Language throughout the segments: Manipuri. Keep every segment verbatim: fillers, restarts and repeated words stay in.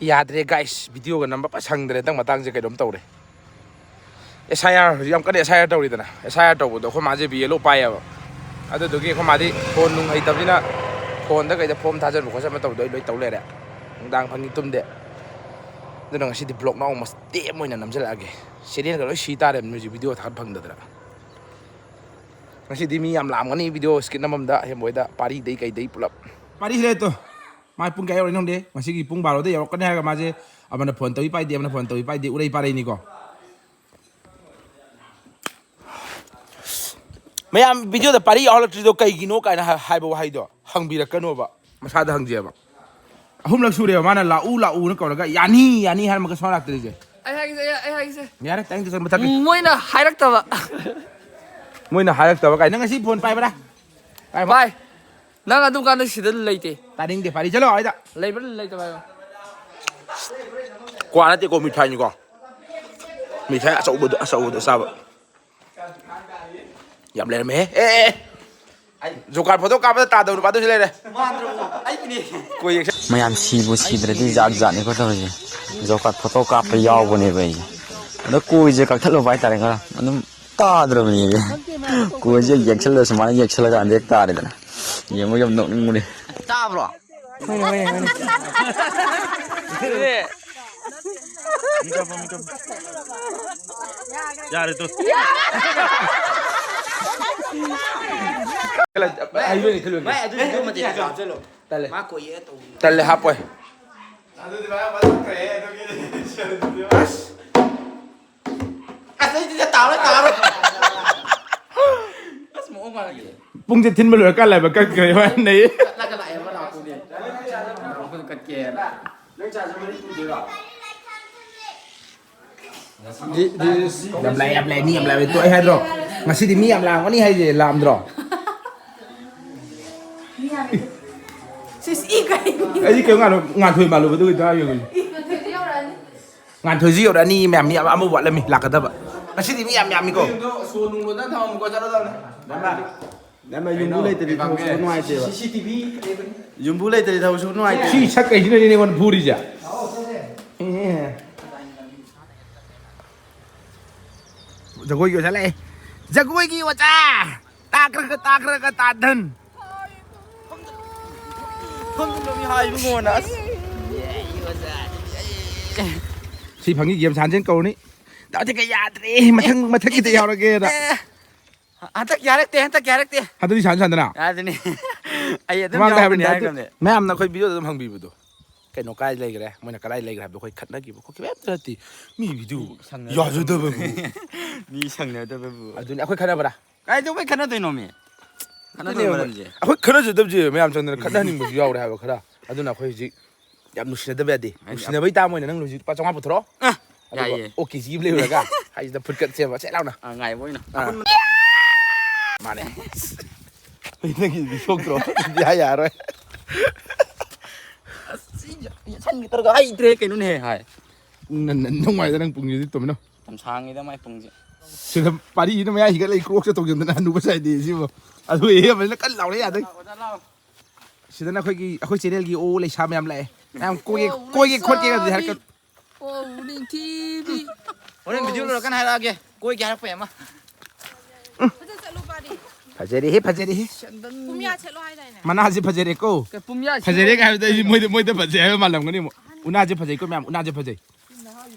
ꯌꯥꯗ꯭ꯔꯦ guys, videoꯒ ꯅꯝꯕ ꯄꯥꯛ ꯁꯪꯗ꯭ꯔꯦ꯫ ꯍꯟꯗꯛ ꯃꯇꯥꯡꯁꯦ ꯀꯩꯅꯣꯝ ꯇꯧꯔꯦ꯫ S I R ꯍꯧꯖꯤꯛ ꯌꯥꯝ ꯀꯟꯅ S I R ꯇꯧꯔꯤꯗꯅ, S I R ꯇꯧꯕꯗꯣ ꯑꯩꯈꯣꯏ ꯃꯥꯁꯦ B L O ꯄꯥꯏꯌꯦꯕ꯫ ꯑꯗꯨꯗꯨꯒꯤ ꯑꯩꯈꯣꯏ ꯃꯥꯗꯤ ꯐꯣꯟ ꯅꯨꯡ ꯍꯩꯇꯕꯅꯤꯅ, ꯐꯣꯟꯗ ꯀꯩꯗ form ꯊꯥꯖꯟꯕ ꯈꯣꯠꯆꯟꯕ ꯇꯧꯕꯗꯣ ꯑꯩ ꯂꯣꯏ ꯇꯧ ꯂꯩꯔꯦ꯫ ꯅꯨꯡꯗꯥꯡ ꯐꯪꯉꯤ ꯇꯨꯝꯗꯦ꯫ ꯑꯗꯨꯅ ꯉꯁꯤꯗꯤ vlogꯅ ꯑꯃꯨꯛ ꯃꯇꯦꯛ ꯑꯃ ꯑꯣꯏꯅ ꯅꯝꯁꯤꯜꯂꯛꯑꯒꯦ꯫ Serialꯒ ꯂꯣꯏ ꯁꯤ ꯇꯥꯔꯦ music video ꯊꯥꯒꯠ ꯐꯪꯗꯗꯅ꯫ ꯉꯁꯤꯗꯤ ꯃꯤ ꯌꯥꯝ ꯂꯥꯛꯑꯝꯒꯅꯤ video skit ꯅꯝꯐꯝꯗ, ꯍꯦꯝꯕꯣꯏꯗ, ꯄꯥꯔꯤꯗꯩ ꯀꯩꯗꯩ ꯄꯨꯂꯞ꯫ ꯄꯥꯔꯤ ꯁꯤꯗ ꯂꯩꯇꯣ꯫ ꯃꯥꯏ ꯄꯨꯡ ꯀꯌꯥ ꯌꯧꯔꯤꯅꯣ ꯈꯪꯗꯦ꯫ ꯉꯁꯤꯒꯤ ꯄꯨꯡ ꯕꯥꯔꯣꯗ ꯌꯧꯔꯛꯀꯅꯤ ꯍꯥꯏꯔꯒ ꯃꯥꯁꯦ ꯑꯃꯅ ꯐꯣꯟ ꯇꯧꯏ ꯄꯥꯏꯗꯦ, ꯑꯃꯅ ꯐꯣꯟ ꯇꯧꯏ ꯄꯥꯏꯗꯦ, ꯎꯔꯩ ꯄꯥꯔꯩꯅꯤꯀꯣ꯫ ꯃꯌꯥꯝ videoꯗ ꯄꯥꯔꯤ ꯌꯥꯎꯍꯜꯂꯛꯇ꯭ꯔꯤꯗꯣ ꯀꯩꯒꯤꯅꯣ ꯀꯥꯏꯅ ꯍꯥꯏ-, ꯍꯥꯏꯕ ꯋꯥꯍꯩꯗꯣ ꯍꯪꯕꯤꯔꯛꯀꯅꯣꯕ꯫ ꯃꯁꯥꯗ ꯍꯪꯖꯩꯕ꯫ ꯑꯍꯨꯝꯂꯛ ꯁꯨꯔꯦꯕ ꯃꯥꯅ "ꯂꯥꯛꯎ, ꯂꯥꯛꯎꯅ" ꯀꯧꯔꯒ "ꯌꯥꯅꯤ, ꯌꯥꯅꯤ" ꯍꯥꯏꯔꯝꯃꯒ ꯁꯨꯡꯂꯥꯛ ꯂꯥꯛꯇ꯭ꯔꯤꯁꯦ꯫ ꯑꯩ ꯍꯥꯏꯒꯦꯁꯦ, ꯑꯩ, ꯑꯩ ꯍꯥꯏꯒꯦꯁꯦ꯫ ꯌꯥꯔꯦ, ꯇꯥꯅꯤꯡꯗꯦ, ꯆꯪꯕ ꯊꯛꯀꯦ꯫ ꯎꯝ, ꯃꯣꯏꯅ ꯍꯥꯏꯔꯛꯇꯕ꯫ ꯃꯣꯏꯅ ꯍꯥꯏꯔꯛꯇꯕ ꯀꯥꯏ? ꯅꯪ ꯉꯁꯤ ꯐꯣꯟ ꯄꯥꯏꯕ꯭ꯔꯥ? ꯄꯥꯏꯕ? ꯄꯥꯏ꯫ ꯅꯪ ꯑꯗꯨꯝ ꯀꯥꯟꯗ ꯁꯤꯗ ꯂꯩꯇꯦ꯫ ꯇꯥꯅꯤꯡꯗꯦ, ꯄꯥꯔꯤ ꯆꯠꯂꯣ ꯑꯩꯗ꯫ ꯂꯩꯕ꯭ꯔꯥ ꯂꯩꯇꯕ꯭ꯔꯥ ꯍꯥꯏꯌꯣ꯫ ꯀ꯭ꯋꯥ ꯅꯠꯇꯦꯀꯣ, ꯃꯤꯊꯥꯏꯅꯤꯀꯣ꯫ ꯃꯤꯊꯥꯏ ꯑꯆꯧꯕꯗꯣ, ꯑꯆꯧꯕꯗꯣ ꯆꯥꯕ꯫ ꯌꯥꯝ ꯂꯩꯔꯝꯃꯦꯍꯦ꯫ ꯑꯦ, ꯑꯦ, ꯑꯦ꯫ ꯖꯣꯀꯥꯔ ꯐꯣꯇꯣ ꯀꯥꯞꯄꯗ ꯇꯥꯗꯕ ꯅꯨꯄꯥꯗꯨꯁꯨ ꯂꯩꯔꯦ꯫ ꯃꯥꯟꯗ꯭ꯔꯣ? ꯑꯩꯅꯦ꯫ ꯀꯣꯏ ꯌꯦꯡꯁ-, ꯃꯌꯥꯝ ꯁꯤꯕꯨ ꯁꯤꯗ꯭ꯔꯗꯤ ꯖꯥꯠ ꯖꯥꯠꯅꯤꯀꯣ ꯇꯧꯔꯤꯁꯦ꯫ ꯖꯣꯀꯥꯔ ꯐꯣꯇꯣ ꯀꯥꯞꯄ ꯌꯥꯎꯕꯅꯦꯕ ꯑꯩꯁꯦ꯫ ꯑꯗꯣ ꯀꯣꯏꯁꯦ ꯀꯛꯊꯠꯂꯨꯕ ꯍꯥꯏꯇꯥꯔꯦ ꯈꯔ꯫ ꯑꯗꯨꯝ ꯇꯥꯗ꯭ꯔꯕꯅꯦꯕ꯫ ꯀꯣꯏꯁꯦ ꯌꯦꯛꯁꯜꯂ ꯁꯨꯃꯥꯏꯅ ꯌꯦꯛꯁꯜꯂꯀꯥꯟꯗ ꯍꯦꯛ ꯇꯥꯔꯦꯗꯅ꯫ ꯌꯦꯡꯕ ꯌꯥꯝ ꯅꯣꯛꯅꯤꯡꯕꯅꯦ꯫ ꯇꯥꯕ꯭ꯔꯣ? ꯍꯣꯏꯅꯦ, ꯍꯣꯏꯅꯦ, ꯍꯣꯏꯅꯦ꯫ ꯌꯥꯔꯦ ꯇꯨ꯫ ꯍꯩꯕꯅꯤ ꯈꯜꯂꯨꯅꯦ꯫ ꯚꯥꯏ, ꯑꯗꯨꯗꯤ ꯑꯗꯨꯃꯗꯤ ꯍꯥꯞꯆꯜꯂꯣ꯫ ꯇꯜꯂꯦ꯫ ꯃꯥ ꯀꯣꯏꯌꯦ ꯇꯧꯕꯅꯤ꯫ ꯇꯜꯂꯦ, ꯍꯥꯞꯄꯣꯏ꯫ ꯑꯁ꯫ ꯑꯁ, ꯑꯩꯗꯤ ꯇꯥꯔꯣꯏ, ꯇꯥꯔꯣꯏ꯫ ꯑꯁ, ꯃꯑꯣꯡ ꯃꯥꯜꯂꯦ꯫ ꯄꯨꯡꯁꯦ ꯊꯤꯟꯕ ꯂꯣꯏꯔꯀꯥꯟ ꯂꯥꯏꯕꯛ ꯀꯛꯈ꯭ꯔꯦ, ꯋꯥ ꯅꯩ꯫ ꯀꯠꯂꯒ ꯂꯥꯛꯑꯦꯕ ꯂꯥꯛꯄꯨꯗꯤ꯫ ꯑꯩꯈꯣꯏ ꯀꯠꯀꯦꯅ꯫ ꯌꯥꯝ ꯂꯥꯛꯑꯦ, ꯌꯥꯝ ꯂꯥꯛꯑꯦ, ꯃꯤ ꯌꯥꯝ ꯂꯥꯛꯑꯦ꯫ ꯇꯣꯛꯑꯦ ꯍꯥꯏꯗ꯭ꯔꯣ? ꯉꯁꯤꯗꯤ ꯃꯤ ꯌꯥꯝ ꯂꯥꯛꯑꯝꯒꯅꯤ ꯍꯥꯏꯁꯦ, ꯂꯥꯛꯑꯝꯗ꯭ꯔꯣ? ꯁꯤꯁ, ꯏ ꯀꯩ? ꯑꯩꯗꯤ ꯀꯩꯅꯣ ꯉꯥꯟ-, ꯉꯥꯟꯊꯣꯏ ꯃꯥꯜꯂꯨꯕꯗꯨꯒꯤ ꯇꯥ ꯌꯦꯡꯉꯨ꯫ ꯏ, ꯉꯥꯟꯊꯣꯏꯁꯨ ꯌꯧꯔꯛꯑꯅꯤ꯫ ꯉꯥꯟꯊꯣꯏꯁꯨ ꯌꯧꯔꯛꯑꯅꯤ, ꯃꯌꯥꯝ ꯃꯤ ꯑꯃ, ꯑꯃ ꯋꯥꯠꯂꯝꯃꯤ ꯂꯥꯛꯀꯗꯕ꯫ ꯉꯁꯤꯗꯤ ꯃꯤ ꯌꯥꯝ ꯌꯥꯝꯃꯤꯀꯣ꯫ ꯅꯪꯅ ꯌꯨꯝꯕꯨ ꯂꯩꯇ꯭ꯔꯗꯤ ꯊꯕꯛ ꯁꯨꯕ ꯅꯨꯡꯉꯥꯏꯇꯦꯕ꯫ ꯌꯨꯝꯕꯨ ꯂꯩꯇ꯭ꯔꯗꯤ ꯊꯕꯛ ꯁꯨꯕ ꯅꯨꯡꯉꯥꯏꯇꯦꯕ꯫ ꯁꯤ ꯁꯛꯀꯩꯁꯤꯅꯅꯦ ꯑꯩꯉꯣꯟꯗ ꯐꯨꯔꯤꯁꯦ꯫ ꯖꯒꯣꯏꯒꯤ ꯑꯣꯖꯥ ꯂꯥꯛꯑꯦ꯫ ꯖꯒꯣꯏꯒꯤ ꯑꯣꯖꯥ! ꯇꯥꯈ꯭ꯔꯒ, ꯇꯥꯈ꯭ꯔꯒ, ꯇꯥꯗꯟ! ꯐꯝꯗꯨꯂꯣꯃꯤ ꯍꯥꯏꯕꯉꯣꯅ, ꯑꯁ꯫ ꯁꯤ ꯐꯪꯉꯤ ꯒꯦꯝ ꯁꯥꯟꯁꯦꯅ ꯀꯧꯔꯅꯤ꯫ ꯗꯥꯗꯤ ꯀꯩ ꯌꯥꯗ꯭ꯔꯦ, ꯃꯊꯪ, ꯃꯊꯪꯒꯤꯗ ꯌꯥꯎꯔꯒꯦꯅ꯫ ꯑꯦ, ꯍꯟꯗꯛ ꯌꯥꯔꯛꯇꯦ, ꯍꯟꯗꯛ ꯌꯥꯔꯛꯇꯦ꯫ ꯍꯟꯗꯛꯇꯤ ꯁꯥꯟ ꯁꯥꯟꯗꯅ꯫ ꯌꯥꯗꯅꯤ꯫ ꯑꯩ ꯑꯗꯨꯝ ꯃꯃꯥꯡꯗ ꯌꯥꯎꯔꯛꯀꯅꯤ ꯍꯥꯏꯕꯅꯤ, ꯍꯥꯏꯈ꯭ꯔꯕꯅꯦ꯫ ꯃꯌꯥꯝꯅ ꯑꯩꯈꯣꯏ ꯚꯤꯗꯤꯑꯣꯗ ꯑꯗꯨꯝ ꯍꯪꯕꯤꯕꯗꯣ꯫ ꯀꯩꯅꯣ ꯀꯥꯏ ꯂꯩꯈ꯭ꯔꯦ? ꯃꯣꯏꯅ ꯀꯗꯥꯏ ꯂꯩꯈ꯭ꯔꯦ ꯍꯥꯏꯕꯗꯣ ꯑꯩꯈꯣꯏ ꯈꯠꯅꯈꯤꯕ ꯈꯣꯠꯈꯤꯕ ꯑꯝꯇ ꯅꯠꯇꯦ꯫ ꯃꯤ ꯚꯤꯗꯤꯑꯣ ꯁꯪꯅꯗꯕ꯫ ꯌꯥꯖꯗꯕꯕꯨ꯫ ꯃꯤ ꯁꯪꯅꯗꯕꯕꯨ꯫ ꯑꯗꯨꯅꯤ ꯑꯩꯈꯣꯏ ꯈꯠꯅꯕ꯭ꯔꯥ? ꯀꯥꯏꯗꯧꯕꯩ ꯈꯠꯅꯗꯣꯏꯅꯣꯃꯤ? ꯈꯠꯅꯗꯣꯏ ꯑꯗꯨꯅꯦ ꯃꯔꯝꯁꯦ꯫ ꯑꯩꯈꯣꯏ ꯈꯠꯅꯖꯗꯕꯁꯦ ꯃꯌꯥꯝ ꯆꯪꯗꯅ ꯈꯠꯅꯍꯟꯅꯤꯡꯕꯁꯨ ꯌꯥꯎꯔꯦ ꯍꯥꯏꯕ ꯈꯔ꯫ ꯑꯗꯨꯅ ꯑꯩꯈꯣꯏ ꯍꯧꯖꯤꯛ ꯌꯥꯝ ꯅꯨꯡꯁꯤꯅꯗꯕ ꯌꯥꯗꯦ꯫ ꯑꯩ ꯅꯨꯡꯁꯤꯅꯕꯩ ꯇꯥꯝ ꯑꯣꯏꯅ ꯅꯪ ꯍꯧꯖꯤꯛ ꯂꯨꯄꯥ ꯆꯥꯝꯃꯉꯥ ꯄꯨꯊꯣꯔꯛꯑꯣ꯫ ꯑ, ꯑꯗꯨꯒ ꯌꯥꯏꯌꯦ꯫ ꯑꯣ ꯀꯦ ꯖꯤ ꯑꯃ ꯂꯩꯔꯨꯔꯒ ꯍꯥꯏꯁꯤꯗ ꯐꯨꯠꯀꯠ ꯁꯦꯝꯕ ꯁꯦꯠ ꯂꯥꯎꯅ꯫ ꯑ, ꯉꯥꯏꯕ ꯑꯣꯏꯅ꯫ ꯑ꯫ ꯃꯥꯅꯦ꯫ ꯑꯩ ꯅꯪꯒꯤꯗꯤ ꯁꯣꯛꯇ꯭ꯔꯣ? ꯌꯥ, ꯌꯥꯔꯣꯏ꯫ ꯑꯁ, ꯁꯤ ꯌꯦꯠꯁꯟꯒꯦ ꯇꯧꯔꯒ ꯍꯩꯇ꯭ꯔꯦ ꯀꯩꯅꯣꯅꯦꯍꯦ, ꯍꯥꯏ꯫ ꯅꯪ, ꯅꯪ, ꯅꯨꯡꯉꯥꯏꯗ ꯅꯪ ꯄꯨꯡꯁꯤꯗꯤ ꯇꯨꯝꯃꯤꯅꯣ꯫ ꯌꯥꯝ ꯁꯥꯡꯉꯤꯗ ꯃꯥꯏ ꯄꯨꯡꯁꯦ꯫ ꯁꯤꯗ ꯄꯥꯔꯤꯁꯤꯅ ꯃꯌꯥ ꯍꯤꯒꯠꯂ ꯀ꯭ꯔꯣꯛꯁꯦ ꯇꯧꯁꯤꯟꯗꯅ ꯍꯅꯨꯕ ꯁꯥꯏꯗꯦ ꯁꯤꯕꯣ꯫ ꯑꯗꯨ ꯑꯦ ꯑꯃꯅ ꯀꯟꯅ ꯂꯥꯎꯔꯦ ꯌꯥꯗ꯭ꯔꯦ꯫ ꯑꯣꯖꯥ ꯂꯥꯎ꯫ ꯁꯤꯗꯅ ꯑꯩꯈꯣꯏꯒꯤ, ꯑꯩꯈꯣꯏ ꯆꯦꯅꯦꯜꯒꯤ ꯑꯣ ꯂꯩꯁꯥ ꯃꯌꯥꯝ ꯂꯥꯛꯑꯦ꯫ ꯃꯌꯥꯝ ꯀꯣꯏꯒꯦ, ꯑꯣ, ꯀꯣꯏꯒꯦ ꯈꯣꯠꯀꯦꯒꯗꯤ ꯂꯩꯁꯥꯕꯤ꯫ ꯍꯥꯏꯔꯛꯀꯅꯨ꯫ ꯑꯣ, ꯅꯤꯡꯊꯤꯕꯤ꯫ ꯍꯣꯔꯦꯟ ꯚꯤꯗꯤꯑꯣ ꯂꯣꯏꯔꯀꯥꯟꯗ ꯍꯥꯏꯔꯛꯑꯒꯦ꯫ ꯀꯣꯏꯒꯦ ꯍꯥꯏꯔꯛꯄ ꯌꯥꯝ ꯑꯃ꯫ ꯐꯖꯅ ꯆꯠꯂꯨ ꯄꯥꯔꯤ꯫ ꯐꯖꯔꯦꯍꯦ, ꯐꯖꯔꯦꯍꯦ꯫ ꯄꯨꯝꯌꯥ ꯁꯦꯠꯂꯣ ꯍꯥꯏꯗꯥꯏꯅꯦ? ꯃꯅꯥꯁꯦ ꯐꯖꯔꯦꯀꯣ꯫ ꯀꯩ ꯄꯨꯝꯌꯥ ꯁꯦꯠꯂꯣ? ꯐꯖꯔꯦ ꯀꯥꯏ ꯍꯥꯏꯕꯗ ꯑꯩ ꯃꯣꯏꯗ, ꯃꯣꯏꯗ ꯐꯖꯩ ꯍꯥꯏꯕ ꯃꯥꯜꯂꯝꯒꯅꯤ ꯑꯃꯨꯛ꯫ ꯎꯅꯥꯁꯦ ꯐꯖꯩꯀꯣ ꯃꯌꯥꯝ, ꯎꯅꯥꯁꯦ ꯐꯖꯩ꯫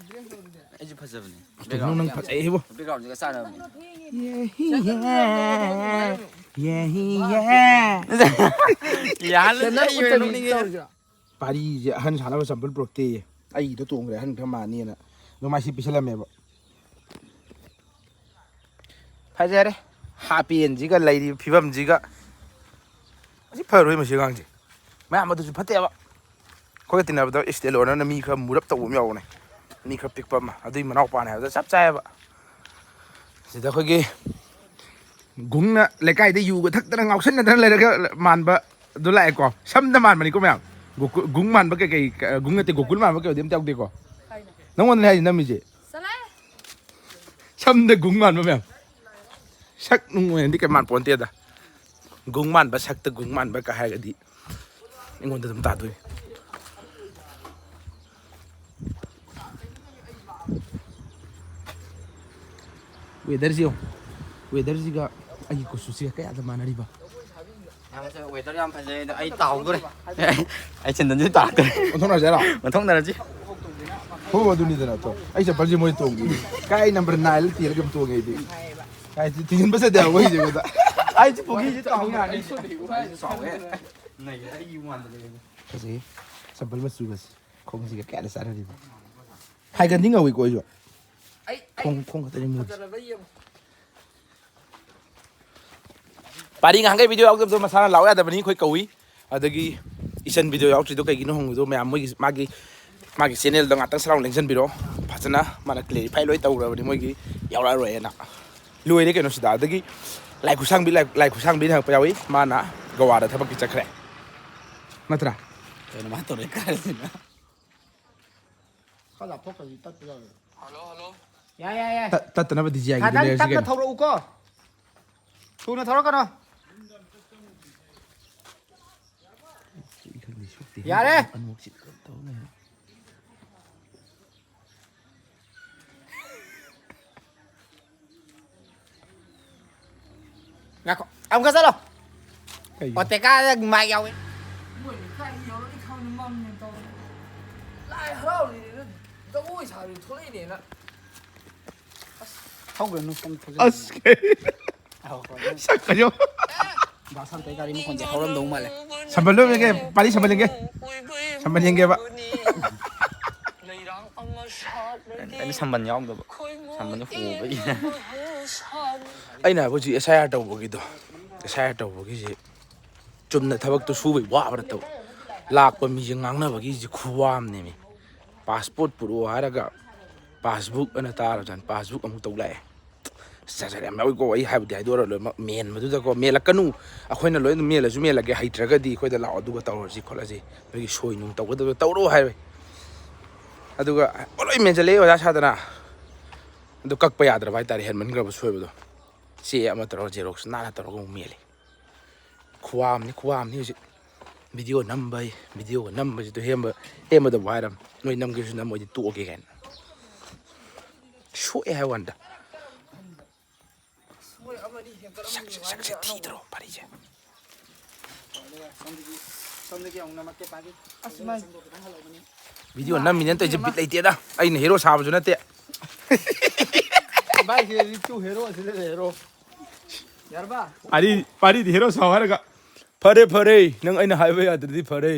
ꯑꯩꯁꯨ ꯐꯖꯕꯅꯦ꯫ ꯀꯩꯅꯣ ꯅꯪ ꯐꯖꯩ ꯍꯥꯏꯕꯣ꯫ Backgroundꯁꯤꯒ ꯆꯥꯟꯅꯕꯅꯦ꯫ ꯌꯦꯍꯤ ꯌꯦ꯫ ꯌꯦꯍꯤ ꯌꯦ꯫ ꯌꯥꯍꯜꯂꯁꯤ, ꯑꯩ ꯑꯣꯏꯅ ꯅꯣꯛꯅꯤꯡꯉꯦ꯫ ꯄꯥꯔꯤꯁꯦ ꯑꯍꯟ ꯁꯥꯟꯅꯕ ꯆꯝꯄꯜ ꯄꯨꯔꯛꯇꯦꯌꯦ꯫ ꯑꯩꯒꯤꯗ ꯇꯣꯡꯈ꯭ꯔꯦ ꯑꯍꯟ ꯈꯔ ꯃꯥꯟꯅꯤꯅ꯫ ꯑꯗꯣ ꯃꯥ ꯁꯤ ꯄꯤꯁꯜꯂꯝꯃꯦꯕ꯫ ꯐꯖꯔꯦ꯫ ꯍꯥꯄꯦꯟꯁꯤꯒ ꯂꯩꯔꯤꯕ ꯐꯤꯕꯝꯁꯤꯒ꯫ ꯃꯁꯤ ꯐꯔꯣꯏ ꯃꯁꯤ ꯑꯉꯥꯡꯁꯦ꯫ ꯃꯌꯥꯝ ꯑꯗꯨꯁꯨ ꯐꯠꯇꯦꯕ꯫ ꯑꯩꯈꯣꯏꯒ ꯇꯤꯟꯅꯕꯗ ꯏꯁꯇꯦꯂꯣꯅ ꯃꯤ ꯈꯔ ꯃꯨꯔꯞ ꯇꯧꯕ ꯑꯃ ꯌꯥꯎꯕꯅꯦ꯫ ꯃꯤ ꯈꯔ ꯄꯤꯛꯄ ꯑꯃ꯫ ꯑꯗꯨꯏ ꯃꯅꯥꯎꯄꯥꯅꯦ ꯍꯥꯏꯕꯗ ꯆꯞ ꯆꯥꯏꯌꯦꯕ꯫ ꯁꯤꯗ ꯑꯩꯈꯣꯏꯒꯤ ꯒꯨꯡꯅ ꯂꯩꯀꯥꯏꯗ ꯌꯨꯒ ꯊꯛꯇꯅ ꯉꯥꯎꯁꯟꯅꯗꯅ ꯂꯩꯔꯒ ꯃꯥꯟꯕ ꯑꯗꯨ ꯂꯥꯛꯑꯦꯀꯣ꯫ ꯁꯝꯗ ꯃꯥꯟꯕꯅꯤꯀꯣ ꯃꯌꯥꯝ꯫ ꯒꯣꯀꯨ-, ꯒꯨꯡ ꯃꯥꯟꯕ ꯀꯩꯀꯩ, ꯒꯨꯡ ꯅꯠꯇꯦ, ꯒꯣꯀꯨꯜ ꯃꯥꯟꯕ ꯀꯩꯗꯤ ꯑꯝꯇ ꯌꯥꯎꯗꯦꯀꯣ꯫ ꯅꯪꯉꯣꯟꯗꯅꯦ ꯍꯥꯏꯁꯦ ꯅꯝꯃꯤꯁꯦ꯫ ꯆꯠꯂꯣꯍꯦ꯫ ꯁꯝꯗ ꯒꯨꯡ ꯃꯥꯟꯕ ꯃꯌꯥꯝ꯫ ꯁꯛ ꯅꯨꯡ ꯑꯣꯏꯅꯗꯤ ꯀꯩꯝ ꯃꯥꯟ ꯄꯣꯟꯇꯦꯗ꯫ ꯒꯨꯡ ꯃꯥꯟꯕ ꯁꯛꯇ ꯒꯨꯡ ꯃꯥꯟꯕ ꯀ ꯍꯥꯏꯔꯒꯗꯤ ꯑꯩꯉꯣꯟꯗ ꯑꯗꯨꯝ ꯇꯥꯗꯣꯏꯅꯤ꯫ ꯋꯦꯗꯔꯁꯤ ꯌꯦꯡꯉꯨ꯫ ꯋꯦꯗꯔꯁꯤꯒ ꯑꯩꯒꯤ ꯀꯨꯆꯨꯁꯤꯒ ꯀꯌꯥꯗ ꯃꯥꯟꯅꯔꯤꯕ? ꯌꯥꯝ ꯐꯖꯩ, ꯋꯦꯗꯔ ꯌꯥꯝ ꯐꯖꯩ꯫ ꯑꯗꯣ ꯑꯩ ꯇꯥꯍꯧꯗꯣꯔꯦ꯫ ꯑꯩ ꯁꯦꯟꯗꯟꯁꯤ ꯇꯥꯔꯛꯇꯣꯔꯦ꯫ ꯑꯣꯟꯊꯣꯛꯅꯔꯁꯦ ꯍꯥꯏꯔꯣ? ꯑꯣꯟꯊꯣꯛꯅꯔꯁꯤ꯫ ꯍꯣ, ꯑꯗꯨꯅꯤꯗꯅ꯫ ꯇꯣ, ꯑꯩ ꯆꯄꯜꯁꯤ ꯃꯣꯏ ꯇꯣꯡꯈꯤ꯫ ꯀꯥꯏ ꯅꯝꯕꯔ ꯅꯥꯏꯟꯗ ꯇꯦꯜꯂꯒ ꯑꯃ ꯇꯣꯡꯉꯦ ꯑꯩꯗꯤ꯫ ꯀꯥꯏ ꯊꯤꯟꯖꯤꯟꯕ ꯆꯠꯇꯦ ꯍꯥꯏꯕ ꯃꯣꯏꯁꯦ ꯑꯩꯉꯣꯟꯗ꯫ ꯑꯩꯁꯦ ꯄꯨꯈ꯭ꯔꯤꯁꯦ ꯇꯥꯍꯧ ꯌꯥꯅꯤ꯫ ꯐꯖꯩ꯫ ꯆꯄꯜ ꯃꯆꯨꯒꯁꯦ꯫ ꯈꯣꯡꯁꯤꯒ ꯀꯌꯥꯗ ꯆꯥꯟꯅꯔꯤꯕ? ꯍꯥꯏꯒꯟꯗꯤ ꯉꯧꯏꯀꯣ ꯑꯩꯁꯨ꯫ ꯑꯩ, ꯑꯩ ꯈꯣꯡ, ꯈꯣꯡ ꯈꯛꯇꯅꯤ ꯃꯨꯔꯤꯁꯦ꯫ ꯐꯖꯔꯕ ꯌꯦꯡꯉꯨ꯫ ꯄꯥꯔꯤ ꯉꯍꯥꯟꯈꯩ ꯚꯤꯗꯤꯑꯣ ꯌꯥꯎꯗꯕꯗꯣ ꯃꯁꯥꯅ ꯂꯥꯛꯑꯣ ꯌꯥꯗꯕꯅꯤ, ꯑꯩꯈꯣꯏ ꯀꯧꯏ꯫ ꯑꯗꯒꯤ ꯏꯆꯟ ꯚꯤꯗꯤꯑꯣ ꯌꯥꯎꯗ꯭ꯔꯤꯗꯣ ꯀꯩꯒꯤꯅꯣ ꯍꯪꯕꯗꯣ ꯃꯌꯥꯝ ꯃꯣꯏꯒꯤ, ꯃꯥꯒꯤ, ꯃꯥꯒꯤ ꯆꯦꯅꯦꯜꯗ ꯉꯥꯛꯇꯪ ꯁꯔꯥꯎ ꯂꯦꯡꯁꯤꯟꯕꯤꯔꯣ꯫ ꯐꯖꯅ ꯃꯥꯅ ꯀ꯭ꯂꯦꯔꯤꯐꯥꯏ ꯂꯣꯏ ꯇꯧꯔꯕꯅꯤ ꯃꯣꯏꯒꯤ ꯌꯥꯎꯔꯛꯑꯔꯣꯏꯅ꯫ ꯂꯣꯏꯔꯦ ꯀꯩꯅꯣ ꯁꯤꯗ꯫ ꯑꯗꯒꯤ ꯂꯥꯏ ꯈꯨꯠꯁꯥꯡꯕꯤ, ꯂꯥꯏ, ꯂꯥꯏ ꯈꯨꯠꯁꯥꯡꯕꯤꯅ ꯍꯪꯉꯛꯄ ꯌꯥꯎꯏ꯫ ꯃꯥꯅ ꯒꯋꯥꯗ ꯊꯕꯛꯀꯤ ꯆꯠꯈ꯭ꯔꯦ꯫ ꯅꯠꯇ꯭ꯔꯥ? ꯀꯩꯅꯣ ꯃꯥ ꯇꯧꯔꯦ ꯀꯥꯏꯁꯤꯅ꯫ ꯈꯔ ꯂꯥꯞꯊꯣꯛꯇ꯭ꯔꯗꯤ ꯇꯠꯄ ꯌꯥꯔꯣꯏ꯫ ꯌꯥꯏ, ꯌꯥꯏ, ꯌꯥꯏ꯫ ꯇꯠ-, ꯇꯠꯇꯅꯕ ꯗꯤ ꯖꯤ ꯑꯥꯏꯒꯤꯗ ꯈꯤꯇꯪ ꯂꯩꯔꯁꯤ ꯇꯞꯅ ꯀꯩꯅꯣ꯫ ꯊꯧꯔꯛꯎꯀꯣ꯫ ꯊꯨꯅ ꯊꯧꯔꯛꯀꯅꯣ꯫ ꯌꯥꯔꯦ꯫ ꯉꯥꯏꯈꯣ꯫ ꯑꯃꯨꯛꯀ ꯆꯠꯂꯣ꯫ ꯀꯩꯒꯤꯅꯣ? ꯑꯣꯇꯦꯀꯥꯗ ꯃꯥꯏꯛ ꯌꯥꯎꯏ꯫ ꯃꯣꯏ ꯂꯩꯀꯥꯏꯗ ꯌꯧꯔꯗꯤ ꯈꯪꯅꯤ ꯃꯝꯃꯦ ꯇꯧꯔꯦ꯫ ꯂꯥꯏ ꯍꯔꯥꯎꯔꯤꯅꯦꯅ ꯖꯒꯣꯏ ꯁꯥꯕꯤ ꯊꯣꯛꯂꯛꯏꯅꯦꯅ꯫ ꯊꯧꯒ꯭ꯔꯅꯨ, ꯁꯣꯝ ꯊꯧꯖꯤꯜꯂꯨ꯫ ꯑꯁ, ꯀꯩ-, ꯑꯧ, ꯍꯣꯏ, ꯍꯣꯏ꯫ ꯁꯛꯀꯅꯨ꯫ ꯗꯥ ꯁꯥꯟꯇ ꯒꯥꯔꯤ ꯃꯈꯣꯟꯁꯦ ꯍꯧꯔꯝꯗꯧ ꯃꯥꯜꯂꯦ꯫ ꯁꯝꯕꯜ ꯂꯣꯏꯔꯒꯦ, ꯄꯥꯔꯤ ꯁꯝꯕꯜ ꯌꯦꯡꯒꯦ꯫ ꯁꯝꯕꯜ ꯌꯦꯡꯒꯦꯕ꯫ ꯑꯩꯅ ꯁꯝꯕꯜ ꯌꯥꯎꯗꯕ꯫ ꯁꯝꯕꯜꯗꯣ ꯍꯣꯕꯒꯤ꯫ ꯑꯩꯅ ꯍꯥꯏꯕ ꯍꯧꯖꯤꯛ ꯑꯦꯁ ꯑꯥꯏ ꯑꯥꯔ ꯇꯧꯕꯒꯤꯗꯣ, ꯑꯦꯁ ꯑꯥꯏ ꯑꯥꯔ ꯇꯧꯕꯒꯤꯁꯦ ꯆꯨꯝꯅ ꯊꯕꯛꯇꯣ ꯁꯨꯕꯩ ꯋꯥꯕ ꯅꯠꯇꯕ, ꯂꯥꯛꯄ ꯃꯤꯁꯦ ꯉꯥꯡꯅꯕꯒꯤꯁꯦ ꯈꯨꯋꯥ ꯑꯃꯅꯦꯃꯤ꯫ ꯄꯥꯁꯄꯣꯔꯠ ꯄꯨꯔꯛꯑꯣ ꯍꯥꯏꯔꯒ ꯄꯥꯁꯕꯨꯛ ꯑꯅ ꯇꯥꯔꯕꯖꯥꯠꯅꯤ, ꯄꯥꯁꯕꯨꯛ ꯑꯃꯨꯛ ꯇꯧ ꯂꯥꯛꯑꯦ꯫ ꯖꯥꯠ ꯖꯥꯠ ꯌꯥꯝ ꯌꯥꯎꯏꯀꯣ꯫ ꯑꯩ ꯍꯥꯏꯕꯗꯤ ꯍꯥꯏꯗꯣꯛꯑꯔꯣꯏ ꯂꯣꯏꯅꯃꯛ꯫ ꯃꯦꯟꯕꯗꯨꯗꯀꯣ, ꯃꯦꯜꯂꯛꯀꯅꯨ, ꯑꯩꯈꯣꯏꯅ ꯂꯣꯏꯅ ꯃꯦꯜꯂꯁꯨ ꯃꯦꯜꯂꯒꯦ, ꯍꯩꯇ꯭ꯔꯒꯗꯤ ꯑꯩꯈꯣꯏꯗ ꯂꯥꯛꯑꯣ, ꯑꯗꯨꯒ ꯇꯧꯔꯁꯤ ꯈꯣꯠꯂꯁꯤ, ꯅꯣꯏꯒꯤ ꯁꯣꯏ ꯅꯨꯡ ꯇꯧꯒꯗꯕꯗꯣ ꯇꯧꯔꯛꯑꯣ ꯍꯥꯏꯕ꯫ ꯑꯗꯨꯒ ꯂꯣꯏ ꯃꯦꯟꯁꯤꯜꯂꯛꯑꯦ ꯑꯣꯖꯥ ꯁꯥꯗꯅ꯫ ꯑꯗꯨ ꯀꯛꯄ ꯌꯥꯗ꯭ꯔꯕ ꯍꯥꯏꯇꯥꯔꯦ, ꯍꯦꯟꯃꯟꯈ꯭ꯔꯕ ꯁꯣꯏꯕꯗꯣ꯫ ꯆꯦ ꯑꯃ ꯇꯧꯔꯒ ꯖꯦꯔꯣꯛꯁ ꯅꯥꯟꯅ ꯇꯧꯔꯒ ꯑꯃꯨꯛ ꯃꯦꯜꯂꯤ꯫ ꯈꯨꯋꯥ ꯑꯃꯅꯤ, ꯈꯨꯋꯥ ꯑꯃꯅꯤ ꯍꯧꯖꯤꯛ꯫ ꯚꯤꯗꯤꯑꯣ ꯅꯝꯕꯩ, ꯚꯤꯗꯤꯑꯣꯒ ꯅꯝꯕꯁꯤꯗ ꯍꯦꯝꯕ, ꯍꯦꯝꯕꯗꯕꯨ ꯍꯥꯏꯔꯝ, "ꯅꯣꯏ ꯅꯝꯒꯦꯁꯨ ꯅꯝꯃꯣ, ꯑꯩꯗꯤ ꯇꯣꯛꯑꯒꯦ" ꯀꯥꯏꯅ꯫ ꯁꯣꯛꯑꯦ ꯍꯥꯏ ꯋꯥꯅꯤꯗ꯫ ꯁꯛꯁꯦ ꯊꯤꯗ꯭ꯔꯣ ꯐꯔꯤꯁꯦ? ꯁꯣꯝꯗꯒꯤ ꯁꯣꯝꯗꯒꯤ ꯑꯃꯨꯛ ꯅꯝꯃꯛꯀꯦ ꯄꯥꯒꯤ꯫ ꯑꯁ ꯃꯥꯏ꯫ ꯚꯤꯗꯤꯑꯣ ꯅꯝꯃꯤꯅꯦꯅ ꯇꯧꯔꯤꯁꯦ ꯕꯤꯠ ꯂꯩꯇꯦꯗ꯫ ꯑꯩꯅ ꯍꯦꯔꯣ ꯁꯥꯕꯁꯨ ꯅꯠꯇꯦ꯫ ꯚꯥꯏ ꯁꯤꯗꯗꯤ ꯇꯨ ꯍꯦꯔꯣ ꯁꯤꯗ ꯍꯦꯔꯣ꯫ ꯌꯥꯔꯕ? ꯄꯥꯔꯤ ꯄꯥꯔꯤꯗꯤ ꯍꯦꯔꯣ ꯁꯥꯎ ꯍꯥꯏꯔꯒ ꯐꯔꯦ ꯐꯔꯦ ꯅꯪ ꯑꯩꯅ ꯍꯥꯏꯕ ꯌꯥꯗ꯭ꯔꯗꯤ ꯐꯔꯦ꯫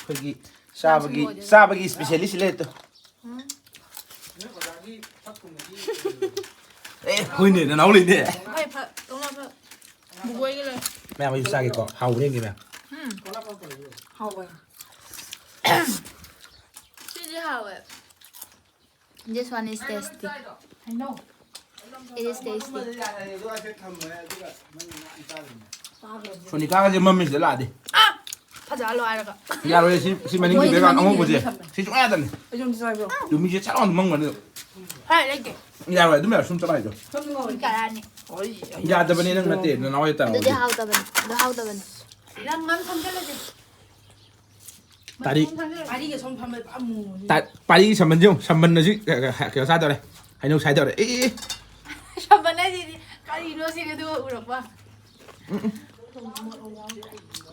ꯑꯩꯈꯣꯏꯒꯤ ꯆꯥꯕꯒꯤ ꯆꯥꯕꯒꯤ ꯏꯁꯄꯤꯁꯦꯂꯤꯁ ꯂꯩꯔꯦ ꯇꯨ꯫ ꯑꯦ ꯍꯣꯏꯅꯦ ꯅꯅꯥꯎ ꯂꯩꯅꯦ꯫ ꯍꯣꯏ ꯐ ꯇꯧꯅ ꯐ ꯕꯨꯕꯣꯏꯒꯤ ꯂꯩ꯫ ꯃꯌꯥꯝ ꯑꯩꯁꯨ ꯆꯥꯒꯦꯀꯣ ꯍꯥꯎꯕ꯭ꯔꯥ ꯌꯦꯡꯒꯦ ꯃꯌꯥꯝ꯫ ꯎꯝ ꯍꯥꯎꯕꯅꯤ꯫ ꯁꯤꯗꯤ ꯍꯥꯎꯋꯦ꯫ This one is tasty. It is tasty. ꯁꯣꯅꯤꯀꯥꯒꯁꯦ ꯃꯝꯃꯤꯁꯤꯗ ꯂꯥꯛꯑꯗꯤ꯫ ꯑꯥ! ꯐꯖꯍꯜꯂꯣ ꯍꯥꯏꯔꯒ꯫ ꯌꯥꯔꯣꯏꯌꯦ ꯁꯤ ꯁꯤ ꯃꯅꯤꯡꯒꯤ ꯃꯣꯏꯗꯤ ꯕꯦꯛꯒ꯭ꯔꯥꯎꯟ ꯃꯅꯤꯡꯒꯤ ꯑꯉꯧꯕꯁꯦ ꯃꯤ ꯊꯝꯃꯦ꯫ ꯁꯤ ꯁꯨꯡꯌꯥ ꯌꯥꯗꯕꯅꯤ꯫ ꯑꯩꯁꯨ ꯑꯝꯇ ꯆꯥꯏꯕ꯭ꯔꯣ? ꯌꯨꯝꯃꯤꯁꯦ ꯆꯠꯂꯥꯎꯅ ꯃꯪꯕꯅꯤ꯫ ꯍꯥꯏ ꯂꯩꯇꯦ꯫ ꯌꯥꯔꯣꯏ ꯑꯗꯨꯝ ꯌꯥꯔꯣꯏ ꯁꯨꯝ ꯆꯠꯂꯥꯏꯗꯣ꯫ ꯁꯝ ꯉꯧꯔꯤ ꯆꯥꯔꯛꯑꯅꯤ꯫ ꯌꯥꯗꯕꯅꯤ ꯅꯪ ꯅꯠꯇꯦ ꯅꯅꯥꯎ ꯑꯗꯨꯗꯤ ꯍꯥꯏꯇꯥꯔꯒꯗꯤ꯫ ꯍꯥꯎꯇꯕꯅꯤ꯫ ꯑꯗꯨ ꯍꯥꯎꯇꯕꯅꯤ꯫ ꯅꯪ ꯉꯝ ꯁꯝꯖꯜꯂꯁꯦ꯫ ꯇꯥꯔꯤ-꯫ ꯃꯔꯤꯒ ꯁꯣꯝ ꯐꯝꯕ ꯄꯨꯔꯥ ꯃꯨꯔꯅꯤ꯫ ꯇꯥ-꯫ ꯄꯥꯔꯤꯒꯤ ꯁꯝꯕꯟꯁꯦ ꯌꯦꯡꯉꯨ꯫ ꯁꯝꯕꯟ ꯑꯁꯤ ꯀꯩꯅꯣ ꯆꯥꯗꯧꯔꯦ꯫ ꯍꯩꯅꯧ ꯁꯥꯏꯗꯧꯔꯦ꯫ ꯑꯦ, ꯑꯦ, ꯑꯦ꯫ ꯁꯝꯕꯟ ꯍꯥꯏꯁꯤꯗꯤ ꯀꯔꯤꯅꯣ ꯁꯤꯒꯤꯗꯨ ꯎꯔꯛꯄ? ꯎꯝ, ꯎꯝ꯫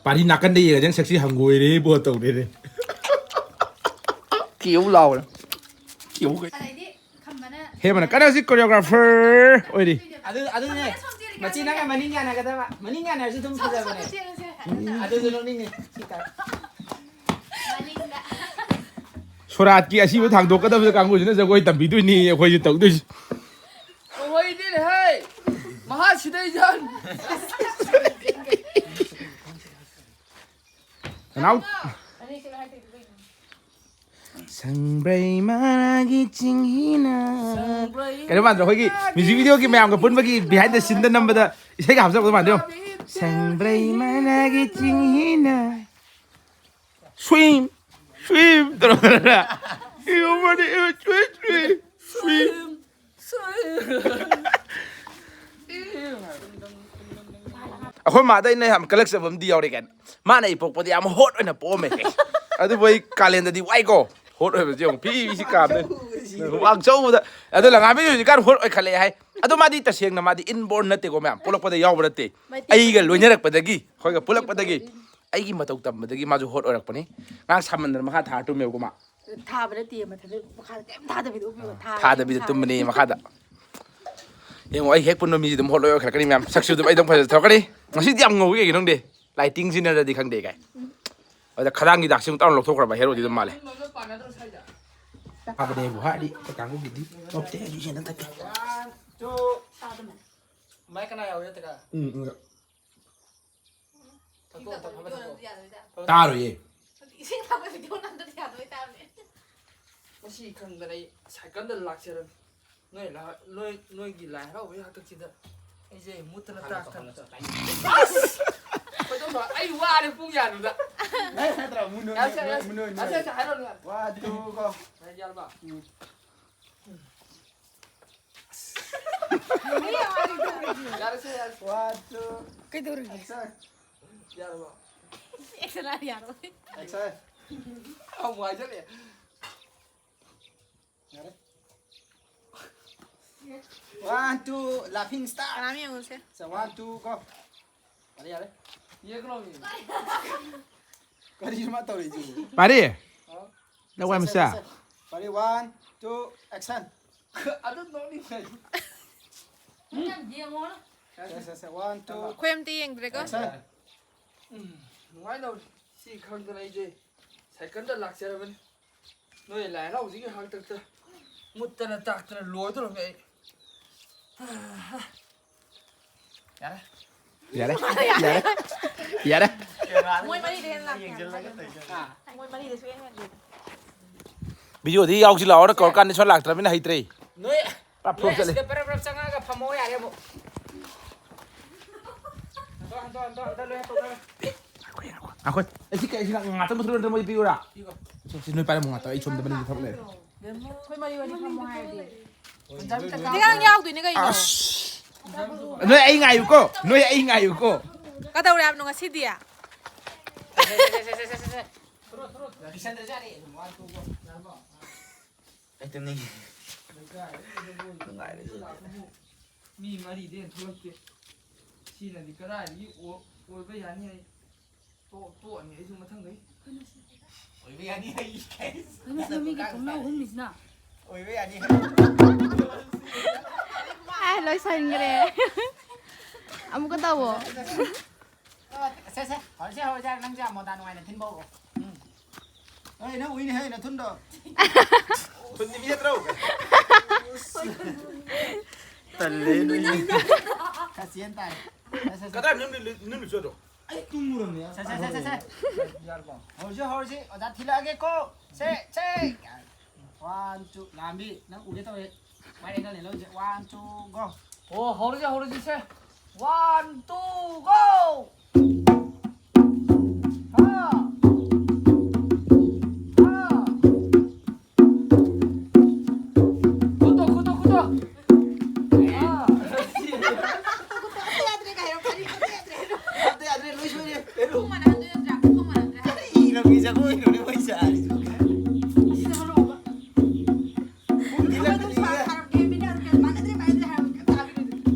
ꯄꯥꯔꯤ ꯅꯥꯀꯟꯗ ꯌꯦꯡꯉꯗꯤ ꯅꯪ ꯁꯛꯁꯤ ꯍꯪꯒꯣꯏꯔꯦ ꯏꯕꯣ ꯇꯧꯔꯦꯅꯦ꯫ ꯀꯦꯎ ꯂꯥꯎꯔꯦ꯫ ꯀꯦꯎ ꯀꯩ-꯫ ꯑꯗꯩꯗꯤ ꯈꯝꯕꯅ ꯍꯦꯃꯅ ꯀꯟꯅ ꯍꯧꯖꯤꯛ choreographer ꯑꯣꯏꯔꯤ꯫ ꯑꯗꯨ, ꯑꯗꯨꯅꯦ꯫ ꯈꯝꯕꯅ ꯁꯣꯝ ꯆꯦꯜꯂꯤ ꯃꯆꯤ ꯅꯪꯒ ꯀꯥꯟꯗ ꯃꯅꯤꯡ ꯌꯥꯅꯒꯗꯕ꯫ ꯃꯅꯤꯡ ꯌꯥꯅꯔꯁꯨ ꯑꯗꯨꯝ ꯁꯣꯝ, ꯐꯖꯕꯅꯦ꯫ ꯁꯣꯝꯗ ꯆꯦꯜꯂꯁꯦ꯫ ꯎꯝ, ꯑꯗꯨꯁꯨ ꯅꯣꯛꯅꯤꯡꯉꯦ꯫ ꯁꯤ ꯇꯥꯏ꯫ ꯃꯅꯤꯡꯗ꯫ ꯁꯣꯔꯥꯠꯀꯤ ꯑꯁꯤꯕ ꯊꯥꯡꯗꯣꯛꯀꯗꯕꯗ ꯀꯥꯡꯕꯨꯁꯤꯅ ꯖꯒꯣꯏ ꯇꯝꯕꯤꯗꯣꯏꯅꯤ ꯑꯩꯈꯣꯏꯁꯨ ꯇꯧꯗꯣꯏꯁꯤ꯫ ꯑꯣꯏꯗꯦꯅꯦ ꯍꯦ꯫ ꯃꯍꯥ ꯁꯤꯗꯩ ꯖꯥꯟ꯫ ꯅꯅꯥꯎ꯫ ꯁꯪꯕ꯭ꯔꯩ ꯃꯅꯥꯒꯤ ꯆꯤꯡꯍꯤꯅ꯫ ꯁꯪꯕ꯭ꯔꯩ ꯀꯩꯅꯣ ꯃꯥꯟꯗ꯭ꯔꯣ? ꯑꯩꯈꯣꯏꯒꯤ ꯃꯅꯥꯒꯤ music videoꯒꯤ ꯃꯌꯥꯝꯒ ꯆꯤꯡꯍꯤꯅ꯫ ꯄꯨꯟꯕꯒꯤ behind the sceneꯗ ꯅꯝꯕꯗ ꯏꯁꯩꯒ ꯍꯥꯞꯆꯔꯛꯄꯗꯣ ꯃꯥꯟꯗ꯭ꯔꯣ? ꯁꯪꯕ꯭ꯔꯩ ꯃꯅꯥꯒꯤ ꯆꯤꯡꯍꯤꯅ꯫ Swim, swim ꯇꯧꯔꯒ꯫ Swim, swim, swim꯫ ꯑꯩꯈꯣꯏ ꯃꯥꯗ ꯑꯩꯅ ꯌꯥꯝ ꯀꯜꯂꯛꯆꯕ ꯑꯃꯗꯤ ꯌꯥꯎꯔꯦ ꯀꯩꯅꯣ꯫ ꯃꯥꯅ ꯑꯩ ꯄꯣꯛꯄꯗꯤ ꯌꯥꯝ hot ꯑꯣꯏꯅ ꯄꯣꯛꯑꯝꯃꯦ꯫ ꯑꯗꯨꯕꯨ ꯑꯩ ꯀꯥꯂꯦꯟꯗꯗꯤ ꯋꯥꯏꯀꯣ꯫ Hot ꯑꯣꯏꯕꯁꯦ ꯌꯦꯡꯉꯨ꯫ ꯐꯤ ꯐꯤ ꯁꯤ ꯀꯥꯝꯗꯣꯏꯅꯤ꯫ ꯋꯥꯡ ꯆꯧꯕꯗ꯫ ꯑꯗꯣ ꯂꯪꯉꯥꯕꯤꯁꯨ ꯍꯧꯖꯤꯛꯀꯥꯟ hot ꯑꯣꯏꯈꯠꯂꯛꯑꯦ ꯍꯥꯏ꯫ ꯑꯗꯣ ꯃꯥꯗꯤ ꯇꯁꯦꯡꯅ ꯃꯥꯗꯤ inborn ꯅꯠꯇꯦꯀꯣ ꯃꯌꯥꯝ, ꯄꯣꯛꯂꯛꯄꯗ ꯌꯥꯎꯕ ꯅꯠꯇꯦ꯫ ꯃꯩꯇꯩ ꯑꯩꯒ ꯃꯆꯥ꯫ ꯂꯣꯏꯅꯔꯛꯄꯗꯒꯤ, ꯑꯩꯈꯣꯏꯒ ꯄꯨꯜꯂꯛꯄꯗꯒꯤ ꯑꯩꯒꯤ ꯃꯇꯧ ꯇꯝꯕꯗꯒꯤ ꯃꯥꯁꯨ hot ꯑꯣꯏꯔꯛꯄꯅꯤ꯫ ꯉꯔꯥꯡ ꯁꯥꯃꯟꯗꯅ ꯃꯈꯥ ꯊꯥꯔ ꯇꯨꯝꯃꯦꯕꯀꯣ ꯃꯥ꯫ ꯊꯥꯕ ꯅꯠꯇꯦ, ꯃꯊꯟꯇ ꯃꯈꯥꯗ ꯀꯩꯝ ꯊꯥꯗꯕꯤꯗ ꯎꯞꯄꯤꯕ ꯊꯥ ꯊꯥꯗꯕꯤꯗ ꯁꯥꯔꯦ꯫ ꯇꯨꯝꯕꯅꯦ ꯃꯈꯥꯗ꯫ ꯌꯦꯡꯉꯣ, ꯑꯩ ꯍꯦꯛ ꯄꯨꯟꯕ ꯃꯤꯁꯤ ꯑꯗꯨꯝ hot ꯂꯣꯏ ꯑꯣꯏꯈꯠꯂꯛꯀꯅꯤ ꯃꯌꯥꯝ꯫ ꯁꯛꯁꯨ ꯑꯗꯨꯝ ꯑꯩ ꯑꯗꯨꯝ ꯐꯖ ꯊꯣꯛꯂꯛꯀꯅꯤ꯫ ꯉꯁꯤꯗꯤ ꯌꯥꯝ ꯉꯧꯏ ꯀꯩꯒꯤꯅꯣ ꯈꯪꯗꯦ꯫ Lighting ꯁꯤꯅꯔꯗꯤ ꯈꯪꯗꯦ ꯀꯥꯏ꯫ ꯑꯗ ꯈꯗꯥꯡꯒꯤ ꯗꯥꯛꯁꯤ ꯑꯃꯨꯛ ꯇꯧꯔ ꯂꯧꯊꯣꯛꯈ꯭ꯔꯕ ꯍꯦꯔꯣꯗꯤ ꯑꯗꯨꯝ ꯃꯥꯜꯂꯦ꯫ ꯐꯕꯅꯦꯕꯨ ꯍꯥꯏꯔꯗꯤ ꯑꯩꯈꯣꯏ ꯀꯥꯡꯕꯨꯒꯤꯗꯤ ꯅꯣꯞꯇꯦ ꯍꯥꯏꯁꯨ ꯁꯦꯟꯅ ꯊꯛꯀꯦ꯫ ꯃꯥꯏ ꯀꯅꯥ ꯌꯥꯎꯔꯤ ꯅꯠꯇ꯭ꯔꯒ? ꯎꯝ, ꯎꯝ꯫ ꯊꯛꯇꯣꯛ, ꯊꯛ-, ꯊꯛꯇꯣꯛ꯫ ꯇꯥꯔꯣꯏꯌꯦ꯫ ꯏꯁꯤꯡ ꯊꯛꯄ video ꯅꯝꯗꯗꯤ ꯌꯥꯗꯕꯩ ꯇꯥꯕꯅꯦ꯫ ꯃꯁꯤ ꯈꯪꯗꯅ ꯑꯩ ꯁꯥꯏꯀꯜꯗ ꯂꯥꯛꯆꯔꯝꯃꯤ꯫ ꯅꯣꯏ ꯂꯥ-, ꯅꯣꯏ, ꯅꯣꯏꯒꯤ ꯂꯥꯏ ꯍꯔꯥꯎꯕꯒꯤ ꯍꯥꯛꯇꯛꯁꯤꯗ ꯑꯩꯁꯦ ꯃꯨꯠꯇꯅ ꯇꯥꯛꯇꯅ꯫ ꯑꯁ! ꯈꯣꯏꯗꯧ ꯁꯥꯎ-, ꯑꯩ ꯋꯥꯔꯦ ꯄꯨꯡ ꯌꯥꯗꯨꯗ꯫ ꯅꯠꯇ꯭ꯔꯥ, ꯃꯨꯟ ꯑꯣꯏꯅ, ꯌꯥꯔꯦ, ꯌꯥꯔꯦ, ꯃꯨꯟ ꯑꯣꯏꯅ꯫ ꯌꯥꯔꯦ, ꯌꯥꯔꯦ, ꯍꯥꯏꯔꯣ, ꯌꯥꯔꯦ꯫ ꯋꯥ, ꯇꯨ, ꯒꯣ꯫ ꯌꯥꯔꯦ, ꯌꯥꯔꯕ? ꯎꯝ꯫ ꯌꯥꯔꯦꯁꯦ, ꯌꯥꯔꯦꯁꯦ꯫ One, two, ꯀꯩꯗꯧꯔꯒꯦ? Action. ꯌꯥꯔꯕꯣ? Action ꯍꯥꯏꯔ ꯌꯥꯔꯣꯏ꯫ Action. ꯑꯃꯨꯛ ꯍꯥꯏꯖꯜꯂꯛꯑꯦ꯫ ꯌꯥꯔꯦ꯫ One, two, laughing star. ꯀꯅꯥꯝ ꯌꯦꯡꯉꯨꯁꯦ꯫ ꯁꯦ, one, two, go. ꯌꯥꯔꯦ, ꯌꯥꯔꯦ꯫ ꯌꯦꯡꯈ꯭ꯔꯣꯃꯤ꯫ ꯀꯔꯤꯅꯣ ꯃꯥ ꯇꯧꯔꯤꯁꯤꯕꯨ? ꯄꯥꯔꯤ꯫ ꯍꯥꯎ꯫ ꯂꯋꯥꯏ ꯁꯦ, ꯁꯦ, ꯃꯆꯥ꯫ ꯁꯦ, ꯁꯦ꯫ ꯄꯥꯔꯤ, one, two, action. ꯑꯗꯨ ꯅꯣꯛꯅꯤꯡꯉꯦ꯫ ꯁꯦ, ꯁꯦ, ꯁꯦ, one, two, ꯑꯩꯈꯣꯏ ꯑꯝꯇ ꯌꯦꯡꯗ꯭ꯔꯦꯀꯣ꯫ Action. ꯎꯝ, ꯅꯨꯡꯉꯥꯏ ꯇꯧꯔꯤ꯫ ꯁꯤ ꯈꯪꯗꯅ ꯑꯩꯁꯦ ꯁꯥꯏꯀꯜꯗ ꯂꯥꯛꯆꯔꯕꯅꯤ꯫ ꯅꯣꯏ ꯂꯥꯏ ꯍꯔꯥꯎꯕꯁꯤꯒꯤ ꯍꯥꯛꯇꯛꯇ ꯃꯨꯠꯇꯅ ꯇꯥꯛꯇꯅ ꯂꯣꯏꯗꯧꯔꯝꯃꯦ ꯑꯩ꯫ ꯌꯥꯔꯦ꯫ ꯌꯥꯔꯦ꯫ ꯌꯥꯔꯦ꯫ ꯌꯥꯔꯦ꯫ ꯃꯣꯏ ꯃꯔꯤꯗ ꯍꯦꯟꯅ ꯂꯥꯛꯇꯦ ꯍꯥꯏꯕ꯫ ꯃꯣꯏ ꯃꯔꯤꯗ ꯁꯨꯛꯍꯦꯟ ꯍꯦꯟꯗꯦ꯫ Video ꯗꯤ ꯌꯥꯎꯁꯤ ꯂꯥꯛꯑꯣꯅ ꯀꯧꯔꯀꯥꯟꯗ ꯁꯣꯝ ꯂꯥꯛꯇ꯭ꯔꯕꯅꯤꯅ ꯍꯩꯇ꯭ꯔꯦ꯫ ꯅꯣꯏ, ꯄꯨꯔꯥ ꯅꯣꯏ flop ꯆꯠꯂꯦ꯫ ꯑꯁꯤꯗ ꯄꯔꯞ ꯄꯔꯞ ꯆꯪꯉꯛꯑꯒ ꯐꯝꯃꯣ ꯌꯥꯔꯦ ꯑꯃꯨꯛ꯫ ꯍꯟꯗꯣ, ꯍꯟꯗꯣ, ꯍꯟꯗꯣ, ꯍꯟꯗꯣ, ꯂꯣꯏ ꯍꯟꯗꯣꯛꯅꯔꯣ꯫ ꯑꯩꯈꯣꯏ, ꯑꯩ ꯁꯤ ꯀꯩ, ꯁꯤ ꯉꯥꯛꯇ ꯃꯨꯊꯠꯂꯨꯔꯗ ꯃꯣꯏ ꯄꯤꯌꯨꯔꯥ? ꯄꯤꯈꯣ꯫ ꯁꯤ, ꯁꯤ ꯅꯣꯏ ꯄꯥꯏꯔꯝꯃꯨ ꯉꯥꯛꯇ, ꯑꯩ ꯁꯣꯝꯗ ꯃꯅꯤꯡꯗ ꯊꯕꯛ ꯂꯩꯔꯦ꯫ ꯑꯩꯈꯣꯏ ꯃꯔꯤ ꯃꯔꯤ ꯐꯝꯃꯣ ꯍꯥꯏꯔꯗꯤ꯫ ꯇꯤꯀꯥꯡ ꯌꯥꯎꯗꯣꯏꯅꯦ ꯀꯩꯅꯣ꯫ ꯑꯁ! ꯅꯣꯏ ꯑꯩ ꯉꯥꯏꯌꯨꯀꯣ, ꯅꯣꯏ ꯑꯩ ꯉꯥꯏꯌꯨꯀꯣ꯫ ꯀꯗꯧꯔꯦ ꯍꯥꯏꯕꯅꯣ ꯉꯁꯤꯗꯤ? ꯁꯦ, ꯁꯦ, ꯁꯦ꯫ ꯑꯩ ꯇꯨꯝꯅꯤꯡꯉꯦ꯫ ꯅꯨꯡꯉꯥꯏꯔꯦ ꯁꯤꯗꯤ꯫ ꯃꯤ ꯃꯔꯤꯗꯩ ꯍꯦꯟꯅ ꯊꯣꯛꯂꯛꯇꯦ꯫ ꯁꯤꯅꯗꯤ ꯀꯗꯥꯏꯗꯒꯤ ꯑꯣ-, ꯑꯣꯏꯕ ꯌꯥꯅꯤ ꯍꯥꯏ꯫ ꯇꯣꯛ-, ꯇꯣꯛꯑꯅꯤ ꯑꯩꯁꯨ ꯃꯊꯪꯗꯩ꯫ ꯑꯣꯏꯕ ꯌꯥꯅꯤ ꯍꯥꯏ꯫ ꯀꯩꯅꯣ ꯁꯤꯕꯨ ꯃꯤꯒꯤ ꯊꯣꯡꯅꯥꯎ ꯑꯍꯨꯝ ꯃꯤꯁꯤꯅ? ꯑꯣꯏꯕ ꯌꯥꯅꯤ꯫ ꯑꯦ, ꯂꯣꯏꯁꯟꯈ꯭ꯔꯦ꯫ ꯑꯃꯨꯛꯀ ꯇꯧꯋꯣ꯫ ꯁꯦ ꯁꯦ, ꯍꯧꯔꯁꯦ ꯍꯧꯔꯁꯦ, ꯅꯪꯁꯦ ꯃꯣꯗꯥ ꯅꯨꯡꯉꯥꯏꯅ ꯊꯤꯟꯕ ꯍꯧꯔꯣ꯫ ꯎꯝ꯫ ꯍꯣꯏ, ꯅꯪ ꯎꯏꯅꯦ ꯍꯦ, ꯅꯊꯨꯟꯗꯣ꯫ ꯊꯨꯟꯗꯤ ꯃꯤ ꯅꯠꯇ꯭ꯔꯣ? ꯇꯜꯂꯦ ꯅꯣꯏ꯫ ꯈꯔ ꯆꯦꯟ ꯇꯥꯔꯦ꯫ ꯁꯦ, ꯁꯦ, ꯁꯦ꯫ ꯀꯗꯥꯏ ꯅꯨꯃꯤꯠ ꯅꯨꯃꯤꯠ ꯆꯠꯇ꯭ꯔꯣ? ꯁꯦ, ꯁꯦ, ꯁꯦ, ꯁꯦ꯫ ꯍꯧꯔꯁꯤ ꯍꯧꯔꯁꯤ, ꯑꯣꯖꯥ ꯊꯤꯜꯂꯛꯑꯒꯦꯀꯣ꯫ ꯁꯦ ꯁꯦ꯫ One, two, ꯂꯥꯝꯕꯤ, ꯅꯪ ꯎꯒꯦ ꯇꯧꯋꯦ꯫ Wide angle ꯅꯦ ꯂꯧꯔꯤꯁꯦ꯫ One, two, go. ꯑꯣ, ꯍꯧꯔꯁꯦ ꯍꯧꯔꯁꯦ ꯁꯦ꯫ One, two, go. ꯍꯥ꯫ ꯍꯥ꯫ ꯈꯨꯠꯇꯣ, ꯈꯨꯠꯇꯣ, ꯈꯨꯠꯇꯣ꯫ ꯍꯥ꯫ ꯌꯥꯗ꯭ꯔꯦ, ꯌꯥꯗ꯭ꯔꯦ, ꯂꯣꯏ ꯁꯣꯏꯔꯦ꯫ ꯀꯔꯤ ꯂꯝꯒꯤ ꯖꯒꯣꯏꯅꯣꯅꯦ ꯃꯣꯏ ꯁꯥꯔꯤꯁꯤꯕꯣ?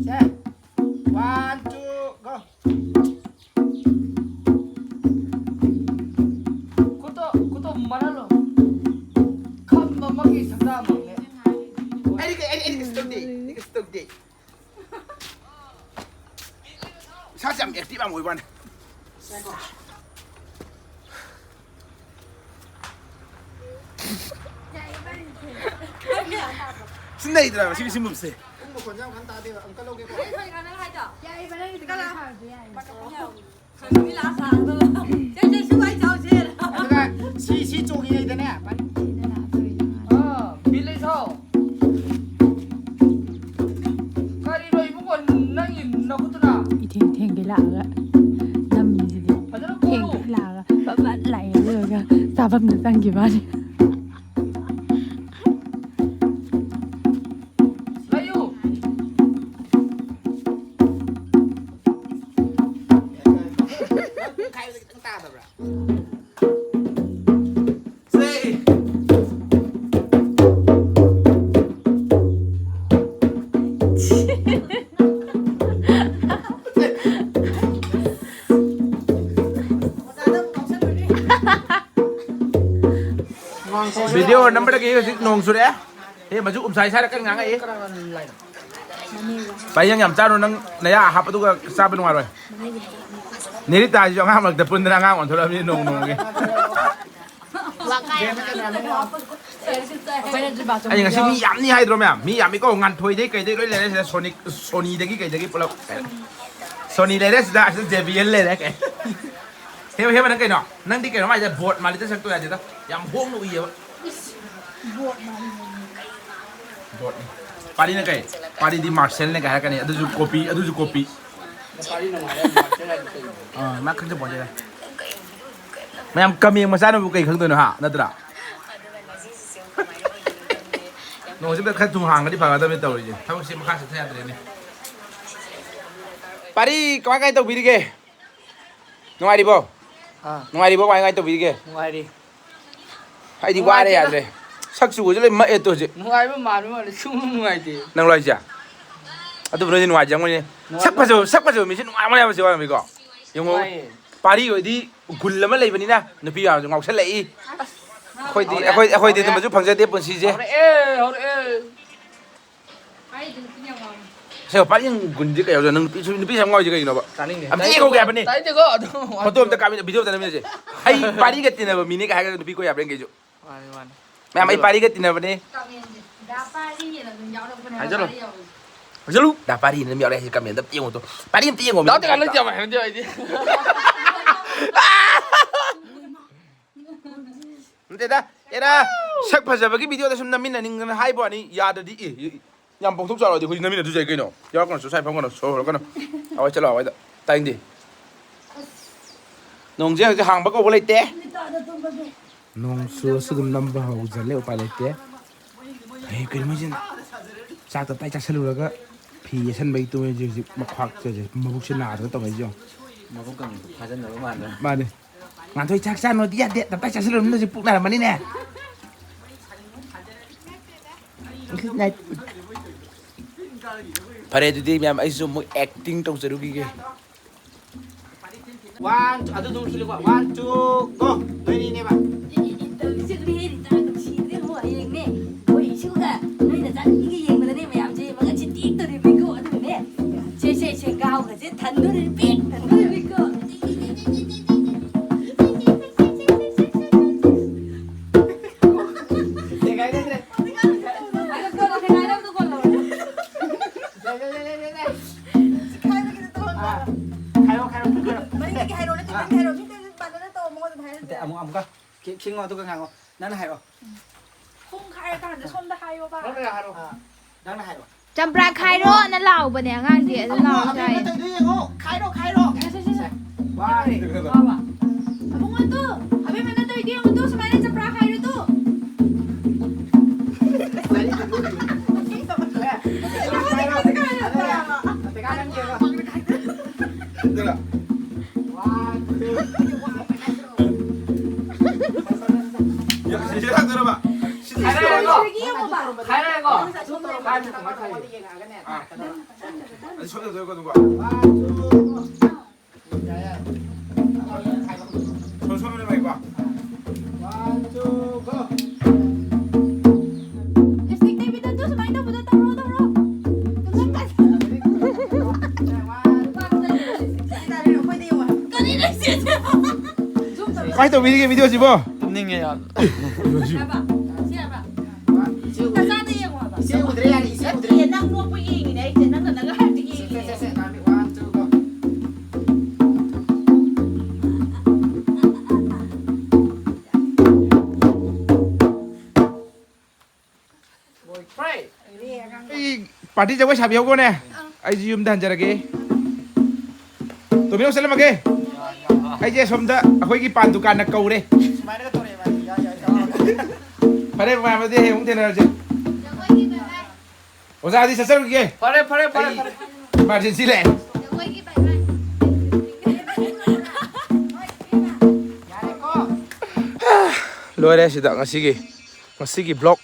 ꯁꯦ, one, two, go. ꯈꯨꯠꯇꯣ, ꯈꯨꯠꯇꯣ ꯃꯔꯜꯂꯣ꯫ ꯈꯝꯕ ꯑꯃꯒꯤ ꯁꯛꯇꯥꯛ ꯑꯃꯅꯦ꯫ ꯑꯩꯗꯤ ꯀꯩ-, ꯑꯩꯗꯤ, ꯑꯩꯗꯤ ꯀꯩꯁꯨ ꯇꯧꯗꯦ꯫ ꯑꯩꯗꯤ ꯀꯩꯁꯨ ꯇꯧꯗꯦ꯫ ꯏꯁꯥꯁꯦ ꯌꯥꯝ active ꯌꯥꯝ ꯑꯣꯏꯕ ꯋꯥꯅꯤ꯫ ꯁꯤ ꯅꯩꯗ꯭ꯔꯥ ꯁꯤꯒꯤ ꯁꯤꯟꯐꯝꯁꯦ? ꯄꯨꯡ ꯃꯈꯣꯟꯁꯦ ꯌꯥꯝ ꯀꯟꯅ ꯇꯥꯗꯦꯕ꯫ ꯑꯃꯨꯛꯀ ꯂꯧꯒꯦꯀꯣ꯫ ꯀꯩ ꯐꯔꯤꯅꯣ ꯅꯪ ꯍꯥꯏꯗꯣ? ꯌꯥꯏꯌꯦꯕ, ꯅꯪꯒꯤꯗꯤ ꯀꯅꯥ ꯁꯥꯔꯁꯨ ꯌꯥꯏꯌꯦꯕ꯫ ꯈꯪꯕꯤ ꯂꯥꯛꯑ ꯁꯥꯔꯗꯣ꯫ ꯁꯦ, ꯁꯦ, ꯁꯨ ꯑꯩ ꯆꯥꯎꯁꯦ꯫ ꯑꯗꯨꯒ ꯁꯤ, ꯁꯤ ꯆꯣꯡꯉꯤꯉꯩꯗꯅꯦ꯫ ꯑꯥ, ꯕꯤꯠ ꯂꯩ ꯁꯥꯎ꯫ ꯀꯔꯤꯅꯣ ꯏꯕꯨꯡꯉꯣ ꯅꯪꯒꯤ ꯅꯈꯨꯠꯇꯨꯅ? ꯏꯊꯦꯡ ꯊꯦꯡꯒꯩ ꯂꯥꯛꯑꯒ ꯅꯝꯃꯤꯁꯤꯗꯤ꯫ ꯐꯖꯅ ꯊꯦꯡ ꯄꯣꯠꯂꯨ꯫ ꯂꯥꯛꯑꯒ ꯕꯠ ꯕꯠ ꯂꯥꯛꯑꯦ, ꯑꯗꯨꯒ ꯆꯥꯐꯝꯗ ꯆꯪꯈꯤꯕ ꯋꯥꯅꯤ꯫ ꯂꯩꯌꯨ꯫ ꯈꯥꯏꯕꯗ ꯈꯤꯇꯪ ꯇꯥꯗꯕ꯭ꯔꯥ? ꯁꯦ꯫ ꯚꯤꯗꯤꯑꯣ ꯅꯝꯕꯗꯒꯤ ꯍꯧꯖꯤꯛ ꯅꯣꯡ ꯆꯨꯔꯛꯑꯦ꯫ ꯍꯦ, ꯃꯆꯨ ꯎꯝꯁꯥꯏ ꯁꯥꯏꯔ ꯀꯟꯅ ꯉꯥꯡꯉꯛꯏ꯫ ꯄꯥꯏꯌꯪ ꯌꯥꯝ ꯆꯥꯔꯨ, ꯅꯪ ꯅꯌꯥ ꯍꯥꯞꯄꯗꯨꯒ ꯆꯥꯕ ꯅꯨꯡꯉꯥꯏꯔꯣꯏ꯫ ꯅꯦꯔꯤꯇꯥꯁꯤꯁꯨ ꯑꯉꯥꯡ ꯃꯔꯛꯇ ꯄꯨꯟꯗꯅ ꯑꯉꯥꯡ ꯑꯣꯟꯊꯣꯔꯛꯑꯕꯅꯤ ꯅꯣꯡ ꯅꯣꯡꯃꯒꯤ꯫ ꯑꯩ ꯉꯁꯤ ꯃꯤ ꯌꯥꯝꯅꯤ ꯍꯥꯏꯗ꯭ꯔꯣ ꯃꯌꯥꯝ? ꯃꯤ ꯌꯥꯝꯃꯤꯀꯣ, ꯉꯥꯟꯊꯣꯏꯗꯩ ꯀꯩꯗꯩ ꯂꯣꯏ ꯂꯩꯔꯦ ꯁꯤꯗ, ꯁꯣꯅꯤ, ꯁꯣꯅꯤꯗꯒꯤ ꯀꯩꯗꯒꯤ ꯄꯨꯂꯞ꯫ ꯁꯣꯅꯤ ꯂꯩꯔꯦ ꯁꯤꯗ, ꯑꯁꯤꯗ ꯖꯦ ꯕꯤ ꯑꯦꯜ ꯂꯩꯔꯦ꯫ ꯍꯦꯃ, ꯍꯦꯃ, ꯅꯪ ꯀꯩꯅꯣ? ꯅꯪꯗꯤ ꯀꯩꯅꯣ ꯍꯥꯏꯁꯦ? ꯕꯣꯠ ꯃꯥꯜꯂꯤꯗ ꯁꯛꯇꯣ ꯌꯥꯗꯦꯗ꯫ ꯌꯥꯝ ꯍꯣꯡꯅ ꯎꯏꯌꯦꯕ꯫ ꯕꯣꯠꯅꯤ꯫ ꯄꯥꯔꯤꯅ ꯀꯩ? ꯄꯥꯔꯤꯗꯤ ꯃꯥꯔꯁꯦꯜꯅꯦ ꯀꯥꯏ ꯍꯥꯏꯔꯛꯀꯅꯤ꯫ ꯑꯗꯨꯁꯨ ꯀꯣꯄꯤ, ꯑꯗꯨꯁꯨ ꯀꯣꯄꯤ꯫ ꯑꯥ, ꯃꯥ ꯈꯪꯖꯄꯣꯟꯇꯦꯗ꯫ ꯃꯌꯥꯝ ꯀꯃꯦꯡ ꯃꯆꯥꯅꯕꯨ ꯀꯩ ꯈꯪꯗꯣꯏꯅꯣ ꯍꯥ? ꯅꯠꯇ꯭ꯔꯥ? ꯅꯣꯡꯁꯤꯗ ꯈꯔ ꯊꯨꯝ ꯍꯥꯡꯒꯗꯤ ꯐꯒꯗꯕꯅꯤ ꯇꯧꯔꯤꯁꯦ꯫ ꯊꯕꯛꯁꯦ ꯃꯈꯥ ꯆꯠꯊ ꯌꯥꯗ꯭ꯔꯦꯅꯦ꯫ ꯄꯥꯔꯤ, ꯀꯃꯥꯏ ꯀꯃꯥꯏ ꯇꯧꯕꯤꯔꯤꯒꯦ? ꯅꯨꯡꯉꯥꯏꯔꯤꯕꯣ? ꯑꯥ꯫ ꯅꯨꯡꯉꯥꯏꯔꯤꯕꯣ? ꯀꯃꯥꯏ ꯀꯃꯥꯏ ꯇꯧꯕꯤꯔꯤꯒꯦ? ꯅꯨꯡꯉꯥꯏꯔꯤ꯫ ꯑꯩꯗꯤ ꯋꯥꯔꯦ, ꯅꯨꯡꯉꯥꯏꯇꯦꯗ꯫ ꯌꯥꯗ꯭ꯔꯦ꯫ ꯁꯛ ꯆꯨꯕꯁꯦ ꯂꯣꯏ ꯃꯛꯑꯦ ꯇꯣ ꯍꯧꯖꯤꯛ꯫ ꯅꯨꯡꯉꯥꯏꯕ ꯃꯥꯟꯕ ꯃꯥꯜꯂꯦ, ꯁꯨꯡꯅꯨꯡ ꯅꯨꯡꯉꯥꯏꯇꯦ꯫ ꯅꯪ ꯂꯣꯏꯁꯦ? ꯑꯗꯨꯕꯨ ꯅꯣꯏꯗꯤ ꯅꯨꯡꯉꯥꯏꯖꯔꯝꯒꯅꯤ꯫ ꯅꯨꯡꯉꯥꯏ-, ꯁꯛ ꯐꯖꯕ, ꯁꯛ ꯐꯖꯕ ꯃꯤꯁꯦ ꯅꯨꯡꯉꯥꯏꯔꯝꯒꯅꯤ ꯍꯥꯏꯕꯁꯦ ꯋꯥꯔꯝꯃꯤꯀꯣ꯫ ꯌꯦꯡꯉꯣ, ꯅꯨꯡꯉꯥꯏꯌꯦ꯫ ꯄꯥꯔꯤ ꯑꯣꯏꯗꯤ ꯒꯨꯜ ꯑꯃ ꯂꯩꯕꯅꯤꯅ ꯅꯨꯄꯤ ꯃꯌꯥꯝꯁꯨ ꯉꯥꯎꯁꯜꯂꯛꯏ꯫ ꯑꯁ, ꯑꯩꯈꯣꯏꯗꯤ, ꯍꯧꯔꯛꯑꯦ, ꯑꯩꯈꯣꯏ, ꯑꯩꯈꯣꯏꯗꯤ ꯍꯧꯔꯛꯑꯦ꯫ ꯑꯗꯨꯝꯕꯁꯨ ꯐꯪꯖꯗꯦ ꯄꯨꯟꯁꯤꯁꯦ꯫ ꯍꯧꯔꯛꯑꯦ, ꯍꯧꯔꯛꯑꯦ꯫ ꯑꯁꯦꯡꯕ ꯄꯥꯔꯤ ꯒꯨꯟꯁꯦ ꯀꯩ ꯌꯥꯎꯖꯥꯠꯅꯣ? ꯅꯪ ꯅꯨꯄꯤ, ꯅꯨꯄꯤꯁꯦ ꯌꯥꯝ ꯉꯥꯎꯔꯤꯁꯦ ꯀꯩꯒꯤꯅꯣꯕ? ꯇꯥꯅꯤꯡꯗꯦ꯫ ꯑꯝꯇ ꯌꯦꯡꯍꯧꯒꯦ ꯍꯥꯏꯕꯅꯤ꯫ ꯇꯥꯅꯤꯡꯗꯦꯀꯣ, ꯑꯗꯨꯝ ꯐꯣꯇꯣ ꯑꯝꯇ ꯀꯥꯞꯃꯤꯟꯅ-, ꯚꯤꯗꯤꯑꯣ ꯑꯝꯇ ꯅꯝꯃꯤꯟꯅꯁꯦ꯫ ꯑꯩ ꯄꯥꯔꯤꯒ ꯇꯤꯟꯅꯕ ꯃꯤꯅꯦ ꯀꯥꯏ ꯍꯥꯏꯔꯒ ꯅꯨꯄꯤ ꯀꯣꯏ ꯌꯥꯕ꯭ꯔꯥ ꯌꯦꯡꯒꯦ ꯑꯩꯁꯨ꯫ ꯃꯥꯅꯤ, ꯃꯥꯅꯤ꯫ ꯃꯌꯥꯝ, ꯑꯩ ꯄꯥꯔꯤꯒ ꯇꯤꯟꯅꯕꯅꯦ꯫ ꯀꯃꯦꯟꯁꯦ꯫ ꯗꯥ ꯄꯥꯔꯤꯅ ꯑꯗꯨꯝ ꯌꯥꯎꯔꯛꯄꯅꯦ ꯍꯥꯏꯕ ꯍꯥꯏꯖꯜꯂꯨ꯫ ꯄꯥꯔꯤ ꯌꯥꯎꯕꯁꯦ꯫ ꯍꯥꯏꯖꯜꯂꯨ꯫ ꯗꯥ ꯄꯥꯔꯤꯅ ꯑꯗꯨꯝ ꯌꯥꯎꯔꯛꯑꯦ ꯍꯥꯏꯁꯦ ꯀꯃꯦꯟꯗ ꯑꯝꯇ ꯌꯦꯡꯉꯣ ꯇꯣ꯫ ꯄꯥꯔꯤ ꯑꯝꯇ ꯌꯦꯡꯉꯣ꯫ ꯗꯥ ꯇꯦꯀꯥ ꯅꯪ ꯌꯥꯝ ꯍꯩꯅꯗꯦ ꯑꯩꯗꯤ꯫ ꯅꯠꯇꯦꯗ, ꯑꯦꯔꯥ, ꯁꯛ ꯐꯖꯕꯒꯤ ꯚꯤꯗꯤꯑꯣꯗ ꯁꯨꯝ ꯅꯝꯃꯤꯟꯅꯅꯤꯡꯗꯅ ꯍꯥꯏꯕ ꯋꯥꯅꯤ, ꯌꯥꯗ꯭ꯔꯗꯤ ꯑꯦ, ꯑꯦ, ꯌꯥꯝ ꯄꯣꯡꯊꯣꯛ ꯆꯥꯎꯔꯛꯑꯗꯤ ꯑꯩꯈꯣꯏꯁꯨ ꯅꯝꯃꯤꯟꯅꯗꯣꯏꯁꯦ ꯀꯩꯅꯣ? ꯌꯥꯎꯔꯛꯀꯅꯨ, ꯁ꯭ꯋꯥꯏ ꯐꯝꯒꯅꯨ, ꯁꯣꯔ ꯍꯣꯜꯂꯛꯀꯅꯨ꯫ ꯑꯋꯥꯏ ꯆꯠꯂꯣ, ꯑꯋꯥꯏꯗ꯫ ꯇꯥꯏꯟꯗꯦ꯫ ꯅꯣꯡꯁꯦ ꯍꯧꯖꯤꯛ ꯍꯥꯡꯕ ꯀꯧꯕ ꯂꯩꯇꯦ꯫ ꯅꯣꯡ ꯆꯨꯔꯁꯨ ꯑꯗꯨꯝ ꯅꯝꯕ ꯍꯧꯖꯜꯂꯦ, ꯎꯄꯥꯏ ꯂꯩꯇꯦ꯫ ꯍꯌꯦꯡ ꯀꯩꯅꯣ ꯃꯣꯏꯁꯤꯅ ꯆꯥꯛ ꯇꯞꯇꯥꯏ ꯆꯥꯁꯤꯜꯂꯨꯔꯒ ꯐꯤ ꯌꯦꯠꯁꯟꯕꯒꯤ ꯇꯨꯝꯃꯦ ꯍꯧꯖꯤꯛ, ꯍꯧꯖꯤꯛ ꯃꯈ꯭ꯋꯥꯛꯁꯦ ꯍꯧꯖꯤꯛ ꯃꯕꯨꯛꯁꯦ ꯅꯥꯗꯅ ꯇꯧꯅꯩꯁꯦ ꯌꯦꯡꯉꯣ꯫ ꯃꯕꯨꯛ ꯀꯪꯕꯗꯣ ꯐꯥꯖꯟꯅꯕ ꯃꯥꯟꯗꯅ꯫ ꯃꯥꯅꯦ꯫ ꯉꯥꯟꯊꯣꯏ ꯆꯥꯛ ꯆꯥꯅꯣꯗꯤ ꯌꯥꯗꯦ, ꯇꯞꯇꯥꯏ ꯆꯥꯁꯤꯜꯂꯨꯔꯕꯅꯤꯅ ꯍꯧꯖꯤꯛ ꯄꯨꯛ ꯅꯥꯔꯝꯃꯅꯤꯅꯦ꯫ ꯐꯔꯦ, ꯑꯗꯨꯗꯤ ꯃꯌꯥꯝ, ꯑꯩꯁꯨ ꯑꯃꯨꯛ ꯑꯦꯛꯇꯤꯡ ꯇꯧꯖꯔꯨꯈꯤꯒꯦ꯫ One, two, ꯑꯗꯨ ꯑꯗꯨꯝ ꯁꯤꯜꯂꯨꯀꯣ꯫ One, two, go꯫ ꯅꯣꯏꯅꯤꯅꯦꯕ꯫ ꯈꯤꯡꯉꯣ, ꯑꯗꯨꯒ ꯉꯥꯡꯉꯣ꯫ ꯅꯪꯅ ꯍꯥꯏꯔꯛꯑꯣ꯫ ꯈꯣꯡ ꯈꯥꯏꯔꯀꯥꯟꯗ ꯁꯣꯝꯗ ꯍꯥꯏꯌꯣꯕ꯫ ꯅꯪꯅ ꯍꯥꯏꯔꯛꯑꯣ꯫ ꯑꯥ, ꯅꯪꯅ ꯍꯥꯏꯔꯛꯑꯣ꯫ ꯆꯝꯄ꯭ꯔꯥ ꯈꯥꯏꯔꯣꯅ ꯂꯥꯎꯕꯅꯦ ꯑꯉꯥꯡꯁꯦ, ꯑꯗꯨ ꯂꯥꯎꯁꯨ ꯑꯕꯦꯝꯃ ꯍꯥꯏ꯫ ꯇꯧꯔꯤꯗꯣ ꯌꯦꯡꯉꯣ꯫ ꯈꯥꯏꯔꯣ, ꯈꯥꯏꯔꯣ꯫ ꯁꯦ, ꯁꯦ, ꯁꯦ, ꯁꯦ꯫ ꯋꯥ꯫ ꯑꯕꯨꯡꯉꯣ ꯇꯨ, ꯑꯕꯦꯝꯃꯅ ꯇꯧꯔꯤꯗꯣ ꯌꯦꯡꯉꯣ ꯇꯨ, ꯁꯨꯃꯥꯏꯅ ꯆꯝꯄ꯭ꯔꯥ ꯈꯥꯏꯔꯣ ꯇꯨ꯫ ꯑꯗꯨꯒ꯫ ꯋꯥ꯫ ꯌꯥ, ꯁꯤ, ꯁꯤ ꯂꯥꯛꯇꯣꯏꯔꯕ? ꯁꯤ, ꯁꯤ ꯍꯥꯏꯔꯛꯑꯦꯀꯣ꯫ ꯁꯤꯗꯒꯤ ꯌꯦꯡꯉꯣꯕ꯫ ꯍꯥꯏꯔꯛꯑꯦꯀꯣ꯫ ꯍꯥꯏꯔꯛꯑꯦꯀꯣ꯫ ꯑꯗꯨ ꯁꯣꯝꯗ ꯇꯧꯔꯦꯀꯣ, ꯑꯗꯨꯒ꯫ ꯁꯣꯝ, ꯁꯣꯝꯗ ꯂꯩꯀꯣ꯫ One, two, go. ꯂꯤꯞꯁꯇꯤꯛ ꯇꯩꯕꯤꯗꯣ ꯑꯗꯨ ꯁꯨꯃꯥꯏꯅ ꯇꯧꯕꯗꯣ ꯇꯧꯔꯣ, ꯇꯧꯔꯣ꯫ ꯀꯃꯥꯏꯅ ꯇꯧꯕꯤꯔꯤꯒꯦ video ꯁꯤꯕꯣ? ꯇꯨꯝꯅꯤꯡꯉꯦ ꯌꯥꯝ꯫ ꯏꯆꯦ ꯎꯗ꯭ꯔꯦ꯫ ꯏꯆꯦ ꯎꯗ꯭ꯔꯦ, ꯌꯥꯔꯦ, ꯏꯆꯦ ꯎꯗ꯭ꯔꯦ꯫ ꯅꯪ ꯅꯣꯛꯄ ꯌꯦꯡꯉꯤꯅꯦ ꯑꯩꯁꯦ, ꯅꯪꯅ ꯅꯪ ꯍꯥꯏꯕꯗꯤ ꯌꯦꯡꯉꯤꯅꯦ꯫ ꯁꯦ, ꯁꯦ, ꯁꯦ, ꯅꯥꯃꯤ, one, two, go. ꯑꯩ party ꯖꯒꯣꯏ ꯁꯥꯕꯤꯍꯧꯈꯣꯅꯦ꯫ ꯑꯩꯁꯨ ꯌꯨꯝꯗ ꯍꯟꯖꯔꯒꯦ꯫ ꯇꯣꯝꯕꯤꯅꯧ ꯆꯠꯂꯝꯃꯒꯦ꯫ ꯑꯩꯁꯦ ꯁꯣꯝꯗ ꯑꯩꯈꯣꯏꯒꯤ ꯄꯥꯟ ꯗꯨꯀꯥꯟꯅ ꯀꯧꯔꯦ꯫ ꯐꯔꯦ, ꯃꯌꯥꯝ ꯑꯗꯨꯗꯤ ꯍꯌꯦꯡ ꯑꯃꯨꯛ ꯊꯦꯡꯅꯔꯁꯦ꯫ ꯑꯣꯖꯥꯗꯤ ꯆꯠꯆꯔꯨꯒꯦ꯫ ꯐꯔꯦ, ꯐꯔꯦ, ꯐꯔꯦ, ꯑꯩ ꯐꯔꯦ꯫ Emergency ꯂꯩ꯫ ꯂꯣꯏꯔꯦ ꯁꯤꯗ ꯉꯁꯤꯒꯤ, ꯉꯁꯤꯒꯤ vlog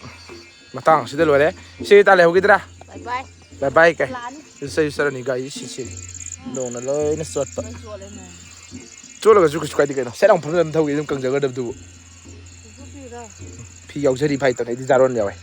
ꯃꯇꯥꯡ ꯑꯁꯤꯗ ꯂꯣꯏꯔꯦ꯫ ꯏꯆꯦ ꯇꯥ ꯂꯩꯍꯧꯈꯤꯗ꯭ꯔꯥ? Bye bye꯫ Bye bye ꯀꯥꯏ꯫ ꯂꯥꯛꯑꯅꯤ꯫ ꯏꯆꯦ ꯆꯠꯂꯅꯤ ꯒꯥꯔꯤ ꯁꯤꯁꯤ ꯅꯣꯡꯅ ꯂꯣꯏꯅ ꯆꯣꯠꯄ꯫ ꯂꯣꯏ ꯆꯣꯠꯂꯦ ꯅꯣꯡ꯫ ꯆꯣꯠꯂꯒꯁꯨ ꯀꯩꯁꯨ ꯀꯥꯏꯗꯦ ꯀꯩꯅꯣ꯫ ꯁꯦꯠ ꯂꯥꯎ ꯐꯝꯖꯤꯜꯂ ꯑꯗꯨꯝ ꯊꯧꯈꯤ ꯑꯗꯨꯝ ꯀꯪꯖꯈ꯭ꯔꯗꯕꯗꯨꯕꯨ꯫ ꯐꯤ ꯌꯥꯎꯖꯔꯤ ꯐꯥꯏꯇꯅ ꯑꯩꯗꯤ ꯖꯥꯔꯣꯟ ꯌꯥꯎꯋꯦ꯫